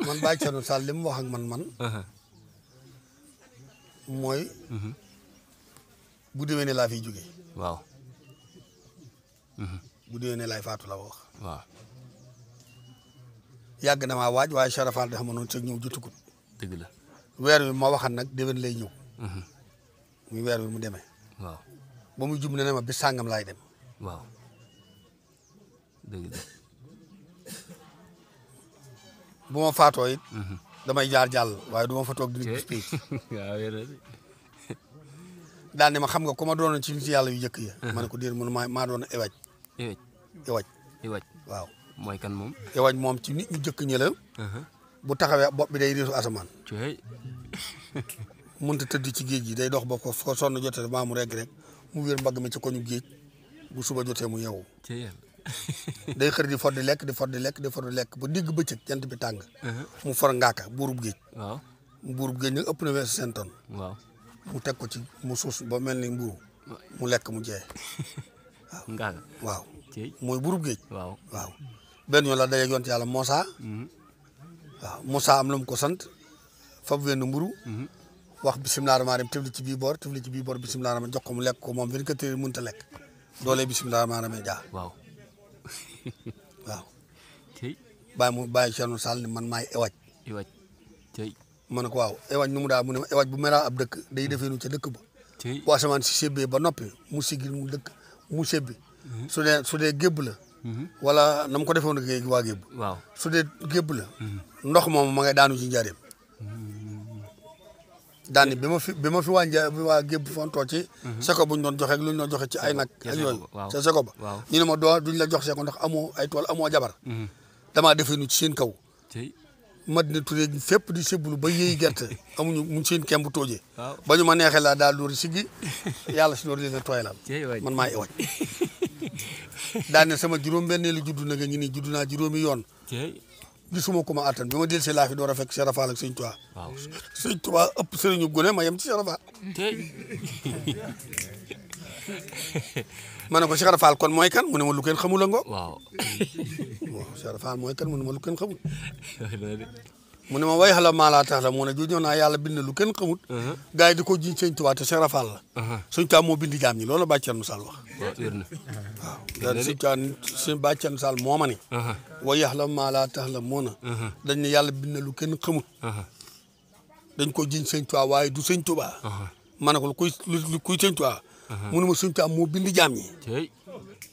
man Baye Thierno Sall li mu wax ak man mooy bu déwénee laa fiy jógee waaw bu déwénee laay faatu la wax waaw yàgg na maa waaj waaye Cheikh Fall dafa ma noonu sëg ñëw jotukut dëgg la weer wi ma waxan nag déwén lay ñëw muy weer wi mu demee waaw ba muy jub ne ne ma bis sàngam laay dem waaw dëgg la bu ma faatoo it damay jaar jàll waaye du ma fa toog di gis pii waaw daal ne ma xam nga ku ma doonoon ci nit yàlla yu jëkk ya ma ne ko déer mënu maa doon ewaj iwaj waaw mooy kan moom ewaj moom ci nit ñu jëkk ñi la bu taxawee bopp bi day riisu asamaan mënta tëdd ci géej gi day dox ba ko foo sonn jotee maa mu regg rek mu wér mbagg mi ci koñu géej bu suba jotee mu yeewu day xër di for di lekk di for di lekk di for di lekk ba digg bëccëg jant bi tàng mu for ngaaka buurub géej waaw buurub géej nag ëpp na weesu seen tonne waaw mu teg ko ci mu suus ba mel ni mburu mu lekk mu jee waaw ngaaka waaw mooy buurub géej waaw benn yoon la dajeeg yonent yàlla Moussa waaw Moussa am lu mu ko sant fab wenn mburu wax bisimilah rahmaani rahiim tëfli ci bii boor tëfli ci bii boor bisimilah rahmaani jox ko mu lekk ko moom 24 heures mënut a lekk doole bisimilah rahmaani rahiim jaa waaw bàyyi Thierno Sall ni man maay ewaj ma ne ko waaw ewaj nu mu daal mu ne ewaj bu melaa ab dëkk day defee nu ca dëkk ba bu asamaan si sébbee ba noppi mu sigil mu dëkk mu sébbi su dee gébb la wala na mu ko defoon ak waa gébb su dee gébb la ndox moom ma ngay daanu ci njaareem daani bi ma fi waa gébb fontoo ci seko buñ doon joxe ak lu ñu doon joxe ci ay nag ak yooyu ca seko ba ñu ne ma duñ la jox seko ndax amoo ay tool amoo jabar damaa defee nu ci seen kaw Madina Touré fépp di sébulu ba yéey gerte amuñu mu seen kemb toojee ba ñu ma neexee laa daal dóor siggi yàlla si loolu leen a tooyalal man maa ewaj daane sama juróom-benneelu juddu na nga ñu ni juddu naa juróomi yoon gisuma ko ma attan bi ma del si laa fi door a fekk Cheikh Rafal ak Sëñ Tuubaa Sëñ Tuubaa ëpp sëriñu gone ma yem ci Cheikh Rafal ma ne ko Cheikh Rafal kon mooy kan mu ne ma lu kenn xamul a ngo waaw Cheikh Rafal mooy kan mu ne ma lu kenn xamul mu ne ma way xala maa laa tax la mu ne ju ñëw naa yàlla bind lu kenn xamut gars yi di ko jiñ Sëñ Tuubaa te Cheikh Rafal la Sëñ Tuubaa moo bind jaam ñi loolu la Baye Thierno Sall wax waaw daal Sëñ Tuubaa sëñ Baye Thierno Sall moo ma ne way xala maa laa tax la moo na dañ ne yàlla bind lu kenn xamut dañ ko jiñ Sëñ Tuubaa waaye du Sëñ Tuubaa ma ne ko kuy Sëñ Tuubaa mu ne ma Sëñ Tuubaa moo bind jaam ñi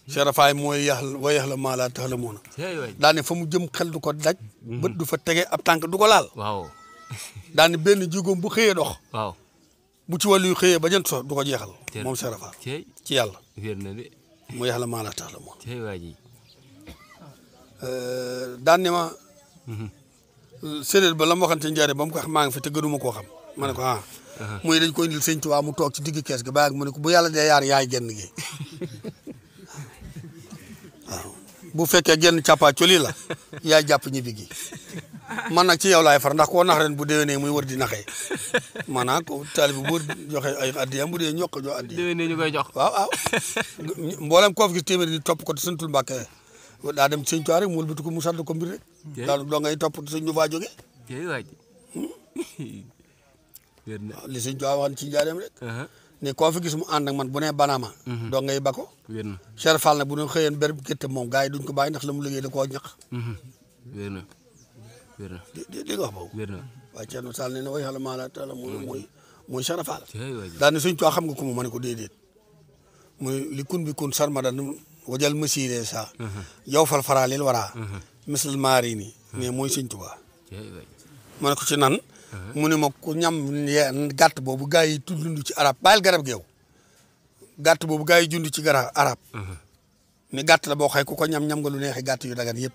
Cheikh Rafaay mooy way la maa laa tax la moona daane fa mu jëm xel du ko daj bët du fa tege ab tànk du ko laal daane benn jigoom bu xëyee dox bu ci wàllu yu xëyee ba jant so du ko jeexal moom Cheikh Rafaay ci yàlla mu la maa laa tax la moona daan ne ma séeréer ba la ma waxante njaare ba mu ko wax maa ngi fi te gënuma koo xam ma ne ko muy dañ ko indil Sëñ Tuubaa mu toog ci digg kees ga ba mu ne ko bu yàlla dee yaar yaay genn gi waaw bu fekkee genn càppaa coli la yaay jàpp ñibbi gi man nag ci yow laay far ndax koo nax ren bu déwénee muy wër di naxee maanaam ko taalibe bu joxe ay addiyam bu dee ñokk jox addiya déwénee ñu koy jox waaw mboolem koo fi gis téeméer ni topp ko te santul Mbàkke daa dem Sëñ Tuubaa rek mu wëlbati ko mu sant ko mbir rek daal doo ngay topp te sëñ ñu faa jóge waaw li Sëñ Tuubaa waxoon ci njaareem rek ne koo fi gis mu ànd ak man bu nee banama doo ngay bako Cheikh Fall nag bu doon xëyeen ber gétte moom gars yi duñ ko bàyyi ndax la mu liggéey da koo ñaq di nga wax boobu waaye Thierno Sall ne na way xala maa la taala mooy Cheikh Fall daal ne Sëñ Tuubaa xam nga ko mu ma ne ko déedéet muy li kun bi kun sarmadan wajal masiré sa yow fal faraalil waraa misal maari ni mais mooy Sëñ Tuubaa ma ne ko ci nan mu ne ma ku ñam gàtt boobu gars yi dund ci arab bàyyil garab gi yow gàtt boobu gars yi dund ci garab arab ni gàtt la boo xëy ku ko ñam nga lu neexee gàtt yu dagan yëpp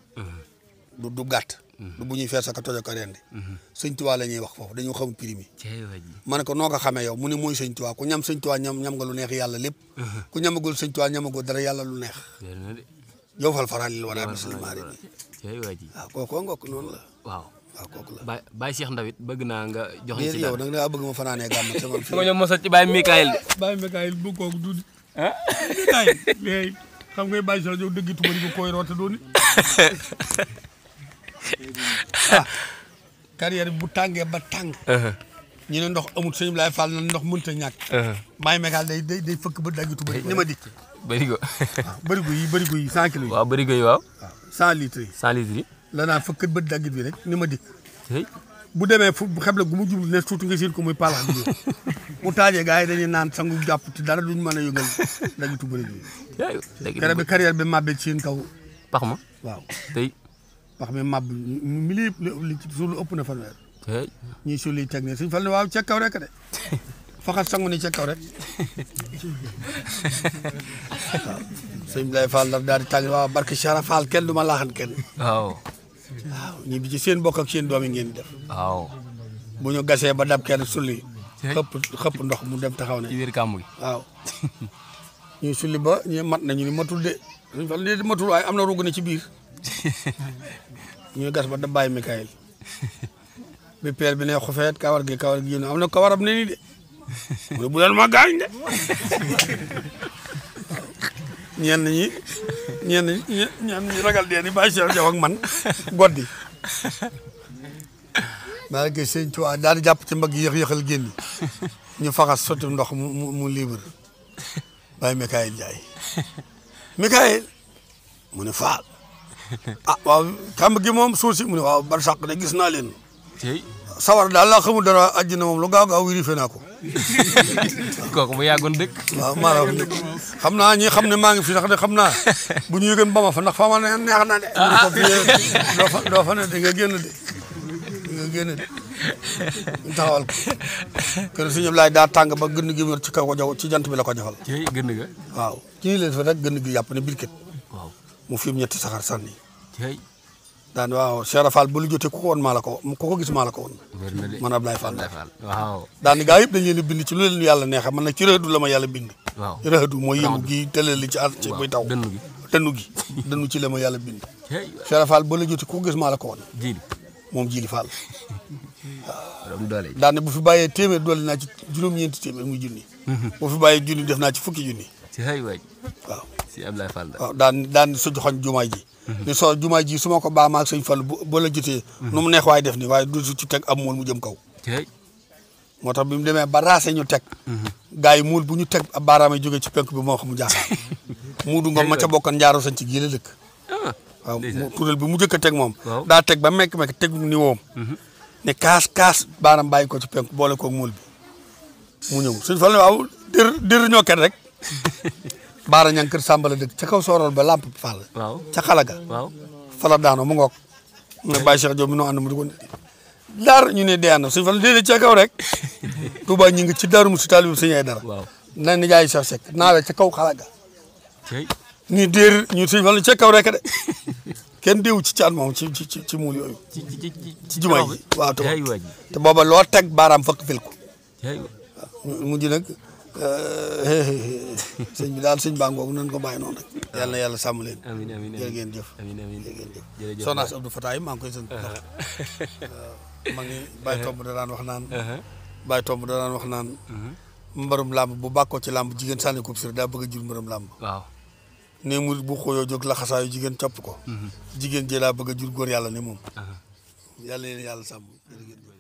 du gàtt du bu ñuy fees ak tojo ko rendi Sëñ Tuubaa la ñuy wax foofu dañoo xamul prix mi ma ne ko noo ko xamee yow mu ne mooy Sëñ Tuubaa ku ñam Sëñ Tuubaa ñam nga lu neex yàlla lépp ku ñamagul Sëñ Tuubaa ñamagul dara yàlla lu neex yow fal faral li wala muslimaari waaw kooku ngokk noonu la waaw kooku la Baye Cheikh Ndawit bëgg naa nga jox ci yow nag da bëgg ma fanaanee gàmm sama fi nga ñoom mosal ci Baye Mikaël de Baye Mikaël bu kooku du Mikaël xam nga Baye Cheikh yow dëgg tuma di ko koy roote dooni carrière bi bu tàngee ba tàng. ñu ne ndox amul sëñ Ibrahima Fall na ndox mënut a ñàkk. bàyyi megal day fëkk ba daggitu ba ni ma dikk. bërigo. waaw bërigo yi 100 kilos yi. waaw bërigo yi waaw. 100 litres yi. 100 litres yi. la naa fëkk ba daggit bi rek ni ma dikk. bu demee fu xeble gu mu jublu ne tuuti nga séen ko muy palaas bi mu taajee gars yi dañuy naan sangu jàpp te dara duñ mën a yëngal daggitu bërigo yi. keroog bi carrière bi màbbee ci seen kaw. pax ma waaw tey. pax mi màbb mi li ci suul ëpp na fanweer. ñuy suul yi teg ne suñ fal ne waaw ca kaw rek de faxat sangu ni ca kaw rek waaw sëñ Ibrahima Fall daf daal di tàgg waaw barke Cheikh Fall kenn du ma laaxan kenn. waaw. waaw ñi bi ci seen bokk ak seen doom yi ngeen def. waaw. bu ñu gasee ba dab kenn sulli. xëpp ndox mu dem taxaw ne. ci biir kàmb gi. waaw ñuy sulli ba ñu mat nañu ni matul de suñ fal de matul waaye am na rugg ne ci biir ñuy gas ba dab bàyyi Mikaël bi peel bi ne xufeet kawar gi yéen am na kawaram ne ni de mu ne bu leen ma gaañ de ñenn ñi ragal dee ni bàyyi Cheikh Diaw ak man goddi maa ngi sëñ Tuubaa daal di jàpp ci mbagg yéex-yéexal génn ñu faxas sotti ndox mu libre bàyyi Mikaël Ndiaye Mikaël mu ne Fall waaw kàmb gi moom suuf si mu ne waaw bar sàq de gis naa leen sawar daal laa xamul dara àjjana moom lu gaaw wirife naa ko. kooku bu yàggoon dëkk. waaw maa la wax dëgg xam naa ñi xam ne maa ngi fi sax de xam naa bu ñu yëgën ba ma fa ndax fa ma neex na de. doo fa ne de nga génn de ñu taxawal ko. kër suñu laay daa tàng ba gën gi wër ci kaw ko jaw ci jant bi la ko jafal. gën ga. waaw ci leen fa rek gën gi yàpp ne birket. waaw mu fi ñetti saxaar sànni. daan waaw Cheikh Fall bu lu jotee ku ko woon maa la ko ku ko gis maa la ko woon. man Ablaye Fall waaw. daan ni gaa yëpp dañ leen di bind ci lu leen yàlla neexee man nag ci rëhdu la ma yàlla bind. waaw rëhdu mooy yëngu gi tëleel li ci àll ci buy taw. dënnu gi ci la ma yàlla bind. Cheikh Fall bu lu jotee ku ko gis maa la ko woon. moom Jili Fall. waaw daan ne bu fi bàyyee téeméer doole naa ci juróom-ñeenti téeméer muy junni. bu fi bàyyee junni def naa ci fukki junni. waaw. si Ablaye Fall waaw daan su joxoñ jumaay ji. ni soo jumaay ji su ma ko baax ma ak sëñ Fall ba la jotee nu mu neex waaye def ni waaye du ci teg am mool mu jëm kaw. moo tax bi mu demee ba raase ñu teg. gars yi muul bu ñu teg baaraam yi jógee ci penk bi moo xam mu jaaxal. muudu ngom ma ca bokkan njaaroo sañ ci gii la dëkk. waaw tural bi mu njëkk a teg moom. daa teg ba mekk teg ni woom. ne kaas baaraam bàyyi ko ci penk boole koog muul bi mu ñëw sëñ Fall ne waaw dër ñoo ket rek. baara ñang kër Samba la dëkk ca kaw soorool ba lamp Fall. waaw ca xalaga. waaw Fala daano mu ngoog. mu ne Baye Cheikh Diop mi noo ànd mu di ko daar ñu ne dee na suñu Fall déedéet ca kaw rek. Touba ñu ngi ci Daaru Musi taalibu sëñ ay dara. waaw na ni jaay Cheikh Seck naawee ca kaw xalaga. ni déer ñu suñu Fall ca kaw rek de. kenn déewu ci caan moom ci muul yooyu. ci jumaa ji waaw te booba loo teg baaraam fakk fil ko. waaw mujj nag. sëñ bi daal sëñ baa ngoogu nañ ko bàyyi noonu rek yàlla na yàlla sàmm leen. amiin amiin jërë ngeen jëf. amiin amiin jërëjëf Soxna Abdou Fatah yi maa ngi koy sant ndax ma ngi Baye Tomb da daan wax naan. Baye Tomb da daan wax naan. mbërum làmb bu bàkkoo ci làmb jigéen sànni ko daa bëgg a jur mbërum làmb. waaw. ne mu bu xooyoo jóg laxasaayu jigéen topp ko. jigéen jee daa bëgg a jur góor yàlla ne moom. yàlla leen yàlla sàmm jërë ngeen jëf.